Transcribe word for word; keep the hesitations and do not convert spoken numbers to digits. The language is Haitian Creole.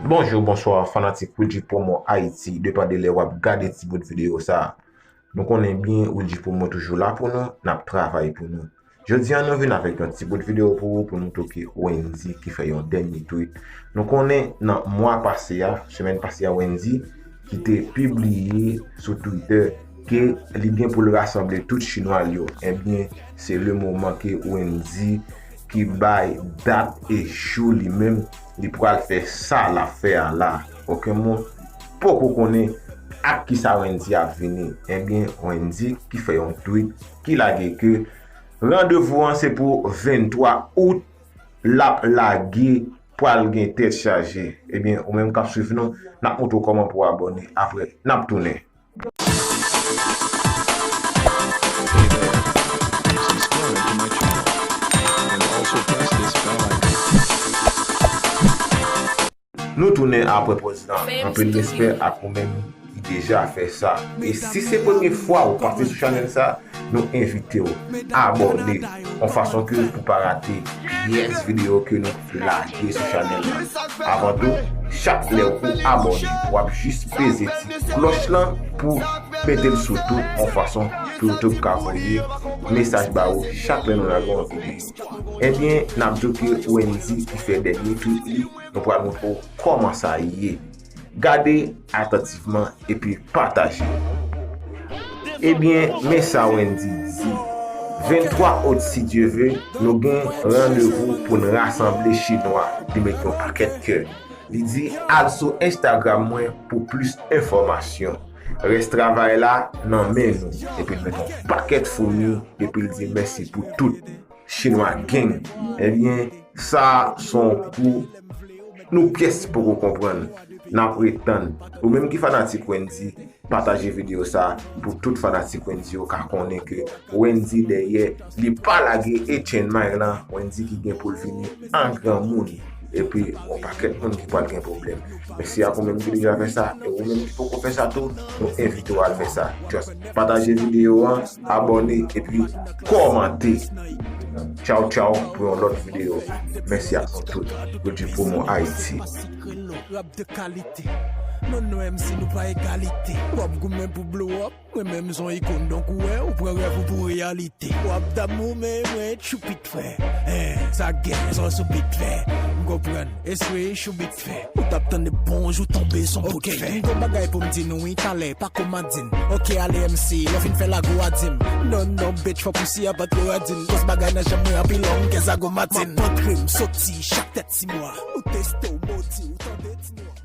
Bonjou, bonswa, fanatik Wilgy Promo Haïti, depann de lè w ap gade ti bout videyo sa a. Nou konnen byen Wilgy Promo toujou la pou nou, n ap travay pou nou. Jodi a nou vin avèk yon ti bout videyo pou ou, pou nou toke Wendyy ki fè yon dènye tweet. Nou konnen nan mwa pase a, semèn pase a, Wendyy ki te pibliye sou Twitter ke li gen pou l rasanble tout chinwa l yo. Ebyen, se le moman ke Wendyy ki bay dat e jou li menm, li pral fè sa l ap fè a la. Okenn moun poko konnen ak kisa Wendyy ap vini. Ebyen, Wendyy ki fè yon tweet ki lage ke randevou an se pou venntwa out l ap lage, pral gen tèt chaje. Ebyen, ou menm k ap swiv nou, n ap montre w kòman pou w abòne. Apre, n ap tounen. Nou tounen apre pòz lan. Anpil respè ak ou menm ki deja fè sa. E si se premye fwa ou pase sou chanèl sa, nou envite w abòne yon fason ke pou pa rate pyès videyo ke nou lage sou chanèl la. Avan tou, chak lè ou abòne, w ap jis peze ti klòch lan pou mete l sou tou yon fason pou YouTube ka voye mesaj ba ou chak lè nou lage yon videyo. Ebyen, n ap di w ke Wendyy ki fè dènye tweet li, nou pral montre w kòman sa ye. Gade atantivman epi pataje. Ebyen, men sa Wendyy di. Venntwa out, si Dye ve, nou gen randevou pou n rasanble chinwa. Li met yon pakèt kè. Li di, al sou Instagram mwen pou plis enfòmasyon. Rès travay la nan men nou. Epi l met yon pakèt foumi, epi l di mèsi pou tout. Chinwa gang. Ebyen, sa se yon kou nou pyès poko konprann. N ap ret tann. Ou menm ki fanatik Wendyy, pataje videyo sa pou tout fanatik Wendyy yo ka konnen ke Wendyy dèyè li pa lage Etienne May lan, Wendyy ki gen pou l vini an granmoun. Epi, yon pakèt moun ki pral gen pwoblèm. Mèsi ak ou menm ki deja fè sa, e ou menm ki poko fè sa tou, nou envite w al fè sa. Just pataje videyo an, abòne, epi kòmante. Tchaw, tchaw, pou yon lòt videyo. Mèsi ak nou tout. Wilgy Promo Haïti. Rap de kalite. Non, non, M C nou pa egalite. W ap goumen pou blow up. Mwen menm son ikòn, donk ou wè, ou pran rèv ou pou reyalite. W ap damou, men mwen choupit fè. Hein, sa gen, son sou bit fè. M konprann, espri choupit fè. Ou t ap tann bonjou tonbe son bout fè. M gon bagay pou m di nou, wi, talè, pa kòmandin. Ok, ale M C, lè w fin fè lago a di m. Non, non, bitch, fò pousi a bat yo a di m. Kòs bagay nan janm mwen anpil lòm ke zago matin. M ap antre, m soti, chak tèt si mwa. Ou teste, w modi, ou tande ti mwa.